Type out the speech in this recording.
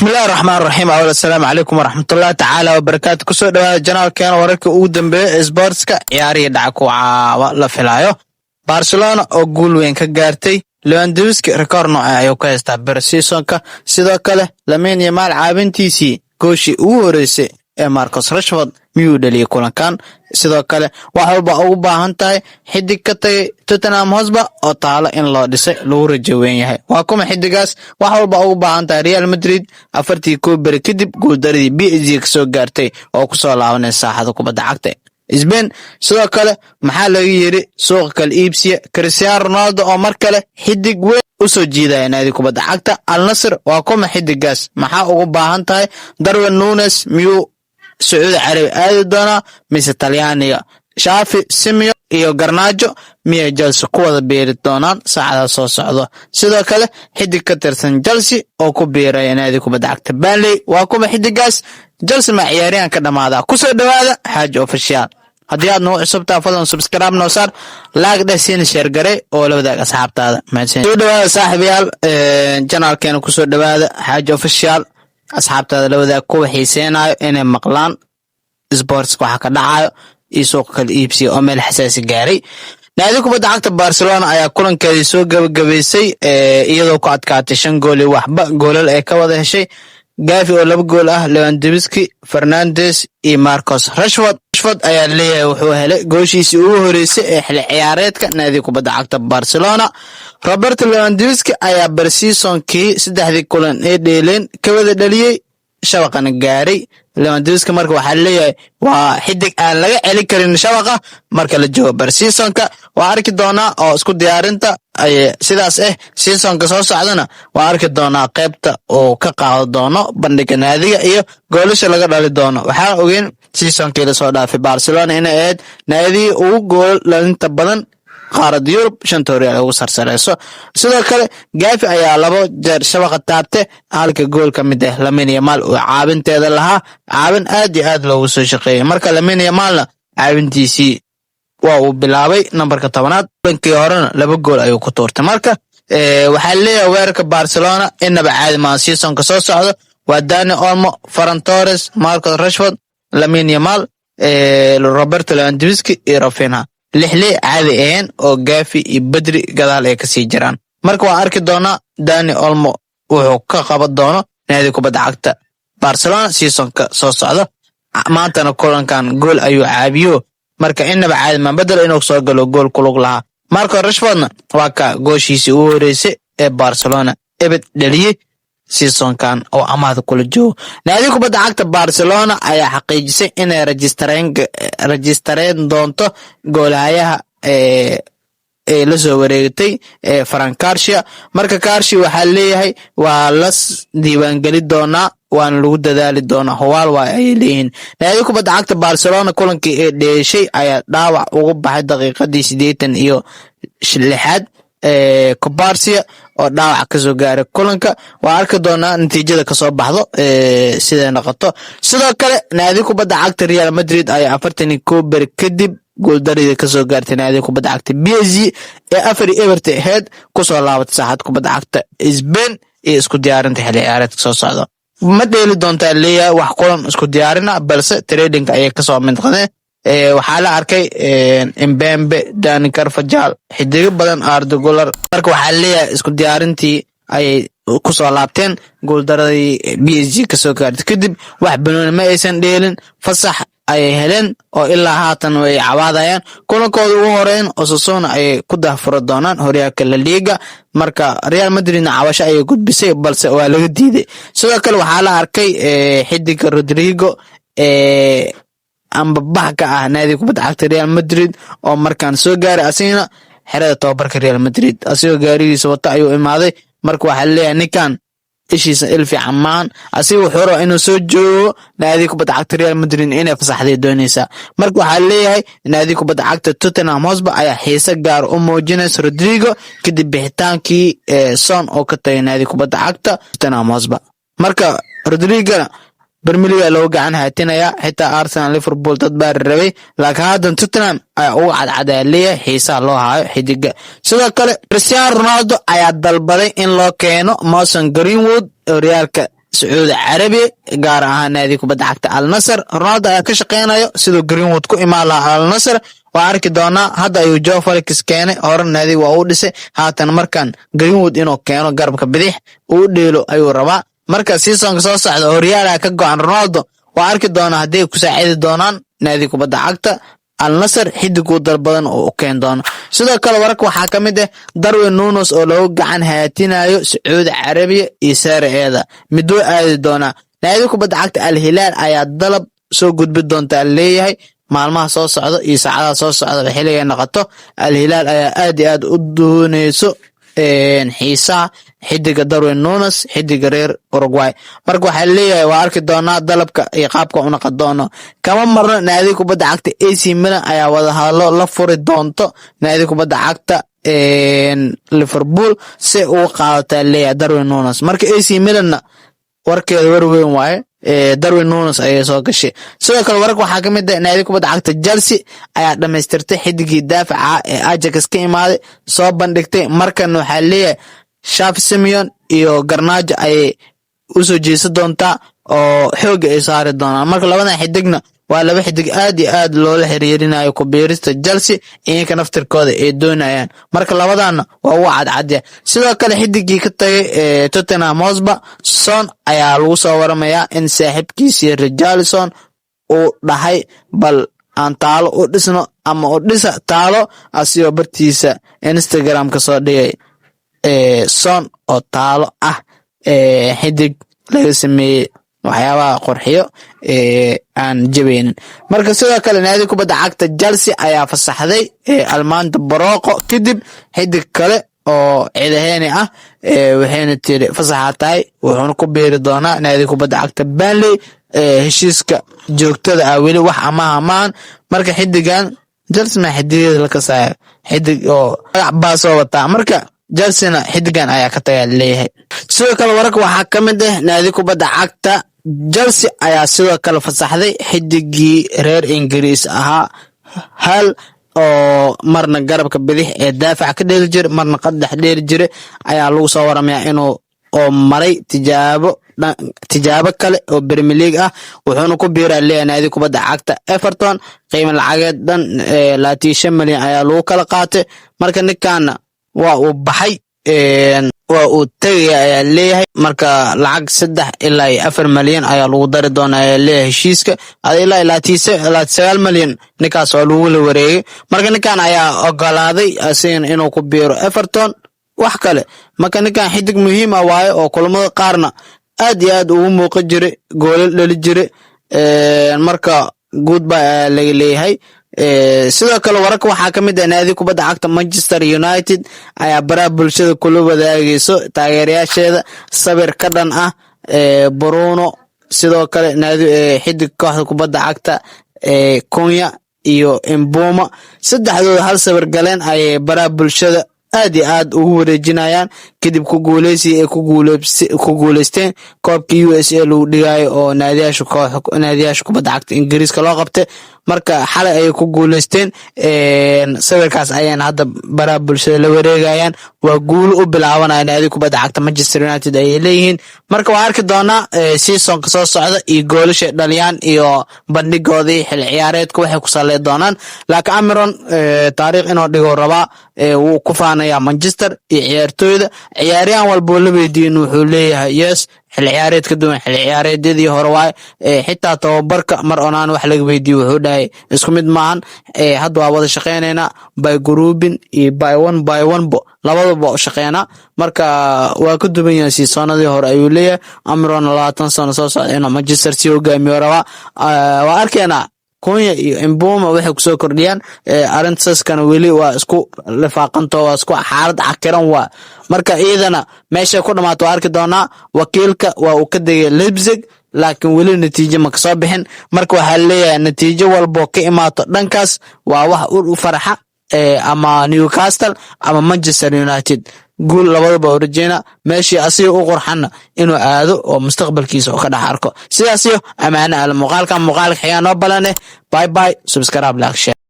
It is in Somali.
Bismillahi raxmaan raxiim. Awal, assalaamu calaykum waraxmatullahi tacaala wabarakaatu. Kusoo dhawaada channelkeena, wararka ugu dambeeya ee sportska, ciyaarihii dhaca ku caawa la filaayo. Barcelona oo guul weyn ka gaartay, Lewandowski rikoor nooce ayuu ka haystaa pre-seasonka. Sidoo kale Lamine Yamal caawintiisii gooshii ugu horeysay ee Marcus Rashford miyuu dhaliyey kulankan? Sidoo kale wax walba ugu baahan tahay xidig ka tagay Tottenham Hotspur oo taalo in loo dhisay lagu rajo weyn yahay, waa kuma xidigaas? Wax walba ugu baahan tahay Real Madrid 41 beri kadib guuldaradii PSG kasoo gaartay oo kusoo laabanaysa saaxada kubadda cagta Spain. Sidoo kale maxaa laga yiri suuqa kala iibsiya? Cristiano Ronaldo oo mar kale xidig weyn u soo jiidaya naadi kubadda cagta Al Nasr, waa kuma xidigaas? Maxaa ugu baahan tahay? Darwin Nunez miyuu Sacuudi Carabi aadi doonaa mise Talyaaniga? Xavi Simons iyo Garnacho miyay Chelsea ku wada biiri doonaan saacada soo socdo? Sidoo kale xidig ka tirsan Chelsea oo ku biiraya naadi kubadda cagta Burnley, waa kuma xidigaas? Chelsea ma ciyaaryahan ka dhamaada? Kusoo dhawaada Xaaji Official. Haddii aad nagu cusubtaa, fadlan subscribe noo saar, like dheh, siina share garee oo la wadaag asxaabtaada. Mahadsan. Soo dhawaada saaxiibayaal, channelkeena kusoo dhawaada Xaaji Official. Asxaabtaada la wadaag, kuwa xiiseynayo inay maqlaan sportska waxa ka dhacayo iyo suuqa kala iibsiya oo meel xasaasi gaaray. Naadi kubadda cagta Barcelona ayaa kulankeedii soo gabagabaysay iyadoo ku adkaatay 5 gool iyo waxba. Goolal ay ka wada heshay Gavi oo laba gool ah, Lewandowski, Fernandes iyo Marcus Rashford. Rashford ayaa leeyahay wuxuu helay gooshiisii ugu horeysay ee xilli ciyaareedka naadi kubadda cagta Barcelona. Roberto Lewandowski ayaa pre-seasonkii saddexdii kulan ee dheeleen ka wada dhaliyey, shabaqana gaaray Lewandowski. Marka waxaa leeyahay waa xidig aan laga celin karin shabaqa marka la joogo pre-seasonka. Waa arki doonaa oo isku diyaarinta ay sidaas seasonka soo socdana waa arki doonaa qaybta uu ka qaado doono bandhiga naadiga iyo goolasha laga dhali doono. Waxaa ogeyn seasonkii lasoo dhaafay Barcelona inay ahayd naadigii ugu goolal dhalinta badan qaaradda Yurub, shanta horyaal ugu sarsareyso. Sidoo kale Gavi ayaa labo jeer shabaqa taabte, halka gool ka mid ah Lamine Yamal uu caawinteeda lahaa, caawin aad iyo aad loogu soo shaqeeyey. Marka Lamine Yamalna caawintiisii waa uu bilaabay, nambarka 10aad kulankii horena laba gool ayuu ku tuurtay. Marka waxaa leeyahay weerarka Barcelona inaba caadi maaha seasonka soo socdo. Waa Dani Olmo, Ferran Torres, Marcus Rashford, Lamine Yamal, Roberto Lewandowski iyo Raphinha, lixley caadi ahayn oo Gavi iyo Pedri gadaal ay kasii jiraan. Marka waan arki doonaa Dani Olmo wuxuu ka qaban doono naadi kubadda cagta Barcelona seasonka soo socda. Maantana kulankan gool ayuu caabiyo. Marka inaba caadi maan bedel inuu soo galo gool kulug lahaa. Marco Rashfordna waa ka gooshiisii ugu horeysay ee Barcelona ebed dhaliyey seasonkan oo amaahda kula joogo. Naadi kubadda cagta Barcelona ayaa xaqiijisay inay rajistareen doonto goolhayaha ee la soo wareegatay Fran Garcia. Marka Garcia waxaa leeyahay waa la diiwaangeli doonaa, waana lagu dadaali doonaa, hubaal waay ayay leeyihiin. Naadi kubadda cagta Barcelona kulankii ee dheeshay ayaa dhaawac ugu baxay daqiiqadii 86aad Cubarsi oo dhaawac kasoo gaaray kulanka. Waa arki doonaa natiijada kasoo baxdo siday noqoto. Sidoo kale naadi kubadda cagta Real Madrid ayaa 41 beri kadib guuldaradii kasoo gaartay naadiga kubadda cagta PSG ee 4-0 ahayd kusoo laabatay saaxad kubadda cagta Spain iyo isku diyaarinta xilli ciyaareedka soo socda. Ma dheeli doontaa leeyahay wax kulan isku diyaarina, balse trainingka ayay kasoo mid qadeen. Waxaa la arkay Mbappe, Dani Carvajal, xidigo badan, Arda Guler. Marka waxaa leeyahay isku diyaarintii ayay kusoo laabteen guuldaradii PSG kasoo gaartay kadib. Wax banooni ma aysan dheelin, fasax ayay heleen oo ilaa haatan way cabaadayaan. Kulankooda ugu horeyn Osasuna ayay ku dahfuri doonaan horyaalka La Liga. Marka Real Madridna cabasho ayay gudbisay, balse waa laga diiday. Sidoo kale waxaa la arkay xidiga Rodrigo ee ambabax ka ah naadiga kubadda cagta Real Madrid oo markaan soo gaaray asigana xerada tababarka Real Madrid. Asigoo gaarigiisa wata ayuu imaaday. Marka waxaa leeyahay ninkan ishiisa il fiican maan, asiga wuxuu rabaa inuu soo joogo. Naadiga kubadda cagta Real Madrid inay fasaxday doonaysaa. Marka waxaa leeyahay naadiga kubadda cagta Tottenham Hotspur ayaa xiise gaar u muujinaysa Rodrigo kadib bixitaankii Son oo ka tagay naadiga kubadda cagta Tottenham Hotspur. Marka Rodrigona Premier League looga gacan haatinayaa, xitaa Arsenal, Liverpool dad baa rabay, laakiin haddan Tottenham ayaa uga cadcadaa leeyahay xiisaha loo hayo xidiga. Sidoo kale Cristiano Ronaldo ayaa dalbaday in loo keeno Mason Greenwood horyaalka. Sacuudi Carabiya, gaar ahaan naadi kubadda cagta Al Nasr. Ronaldo ayaa ka shaqeynayo siduu Greenwood ku imaan lahaa Al Nasr. Waa arki doonaa. Hadda ayuu Joe Felix keenay, hore naadiga waa uu dhisay. Haatan markan Greenwood inuu keeno, garabka bidix uu dheelo ayuu rabaa. Marka seasonka soo socda horyaalaha ka go-an Ronaldo. Waa arki doonaa hadday ku saacidi doonaan naadi kubadda cagta Al Nasr xidiguu dal badan oo u keen doono. Sidoo kale wararka waxaa ka mid ah Darwin Nunes oo lagu gacan haatinayo Sacuudi Carabiya iyo Serie A-da, miduu aadi doonaa. Naadi kubadda cagta Al Hilaal ayaa dalab soo gudbi doontaa leeyahay maalmaha soo socda iyo saacadaha soo socdaba xilligay noqoto. Al Hilaal ayaa aad iyo aad u dooneyso xiisaha xidiga Darwin Nunes, xidiga reer Uruguay. Marka waxaa leeyahay waa arki doonaa dalabka iyo qaabka u noqon doono. Kama marno, naadi kubadda cagta AC Milan ayaa wadahadlo la furi doonto naadi kubadda cagta Liverpool si ugu qaadataa leeyahay Darwin Nunes. Marka AC Milanna warkeeda war weyn waaye, Darwin Nunes ayay soo gashay. Sidoo kale wararka waxaa ka mid ah naadi kubadda cagta Chelsea ayaa dhamaystirtay xidigii daafaca ee Ajax ka imaaday, soo bandhigtay. Markan waxaa leeyahay Xavi Simons iyo Garnacho ayay usoo jeesan doontaa oo xooga ay saari doonaan. Marka labadan xidigna waa laba xidig aad iyo aad loola xiriirinayo ku biirista Chelsea, iyanka naftirkooda ay doonayaan. Marka labadana waa ugu cadcadya. Sidoo kale xidigii ka tagay ee Tottenham Hotspur, Son, ayaa lagu soo waramayaa in saaxiibkiisii Richarlison uu dhahay bal aan taalo u dhisno ama u dhisa taalo, asigoo bartiisa Instagram ka soo dhigay Son oo taalo ah, xidig laga sameeyey waxyaabaha qorxiyo aan jabeynin. Marka sidoo kale naadi kubadda cagta Chelsea ayaa fasaxday Armando Broja kadib xidig kale oo ciidaheeni ah, waxayna tiri fasaxaa tahay, wuxuuna ku biiri doonaa naadi kubadda cagta Burnley. Heshiiska joogtada ah weli wax amaha maahan. Marka xidigan Chelsea ma xidigeeda la kasaayo, xidig oo magac baa soo wataa. Marka Chelsea-na xidigan ayaa ka tagaa leeyahay. Sidoo kale wararka waxaa ka mid ah naadi kubadda cagta Chelsea ayaa sidoo kale fasaxday xidigii reer Ingiriis ahaa Hal, oo marna garabka bidix ee daafac ka dheeli jiray, marna qaddex dheeli jiray, ayaa lagu soo waramayaa inuu oo maray tijaabo kale oo Premier League ah, wuxuuna ku biiraa leeyahay naadi kubadda cagta Everton. Qiimo lacageed dhan 25 milyan ayaa lagu kala qaatay. Marka ninkaana waa uu baxay, waa uu tegaya ayaa leeyahay. Marka lacag 3 ilaa iyo 4 malyan ayaa lagu dari doonaa ayaa leeyahay heshiiska, ilaa 29 malyan ninkaas waa lagula wareegay. Marka ninkan ayaa ogolaaday asigana inuu ku biiro Everton, wax kale. Marka ninkan xidig muhiim ah waaye oo kulamada qaarna aad iyo aad ugu muuqan jiray, goolal dhali jiray. Marka goodbye ayaa laga leeyahay. Sidoo kale wararka waxaa ka mid ah naadi kubadda cagta Manchester United ayaa baraha bulshada kula wadaagayso taageerayaasheeda sawir ka dhan ah Bruno, sidoo kale naadi xidig kooxda kubadda cagta Cunha iyo Mbeumo. Saddexdooda hal sawir galeen ayay baraha bulshada aad iyo aad ugu wareejinayaan kadib ku guuleysi ay ku guuleysteen koobkii USA lagu dhigayo oo naadiyaasha koox naadiyaasha kubadda cagta Ingiriiska loo qabtay. Marka xalay ayay ku guuleysteen, sawirkaas ayayna hadda baraha bulshada la wareegayaan. Waa guulo u bilaabanaya naadi kubadda cagta Manchester United ayay leeyihiin. Marka waa arki doonaa seasonka soo socda iyo goolasha dhaliyaan iyo bandhigoodii xil ciyaareedka waxay ku saley doonaan. Laakiin Amorim taariikh inuu dhigo rabaa, wuu ku faanayaa Manchester iyo ciyaartooyda. Ciyaaryahan walboo la weydiin wuxuu leeyahay yes, xil ciyaareed ka duwan xil ciyaareedyadii hore waaye. Xitaa tababarka mar onaan wax laga weydiiye wuxuu dhahay isku mid maahan, hadda waa wada shaqeynaynaa, by grouping iyo by one by one bo labadaba u shaqeynaa. Marka waa ka duwan yahay seasonadii hore ayuu leeyahay. Amorim 20 sano soo socda inuu Manchester sii hogaamiyo rabaa. Waa arkeynaa Cunha iyo Mbeumo waxay kusoo kordhiyaan. Arrintaskana weli waa isku lifaaqanto, waa isku xaalad cakiran waa. Marka iyadana meeshay ku dhamaato waa arki doonaa. Wakiilka waa uu ka degay Leipzig, laakiin weli natiijo ma kasoo bixin. Marka waxaa leeyahay natiijo walboo ka imaato dhankaas waa wax u farxa ama Newcastle ama Manchester United, guul labadaba u rajeyna. Meeshii asiga u qurxanna inuu aado oo mustaqbalkiisa oo ka dhex arko. Sidaas iyo amaano ale, muuqaalkan muuqaalka xigaa noo balane. Bye bye, subscribe, like, share.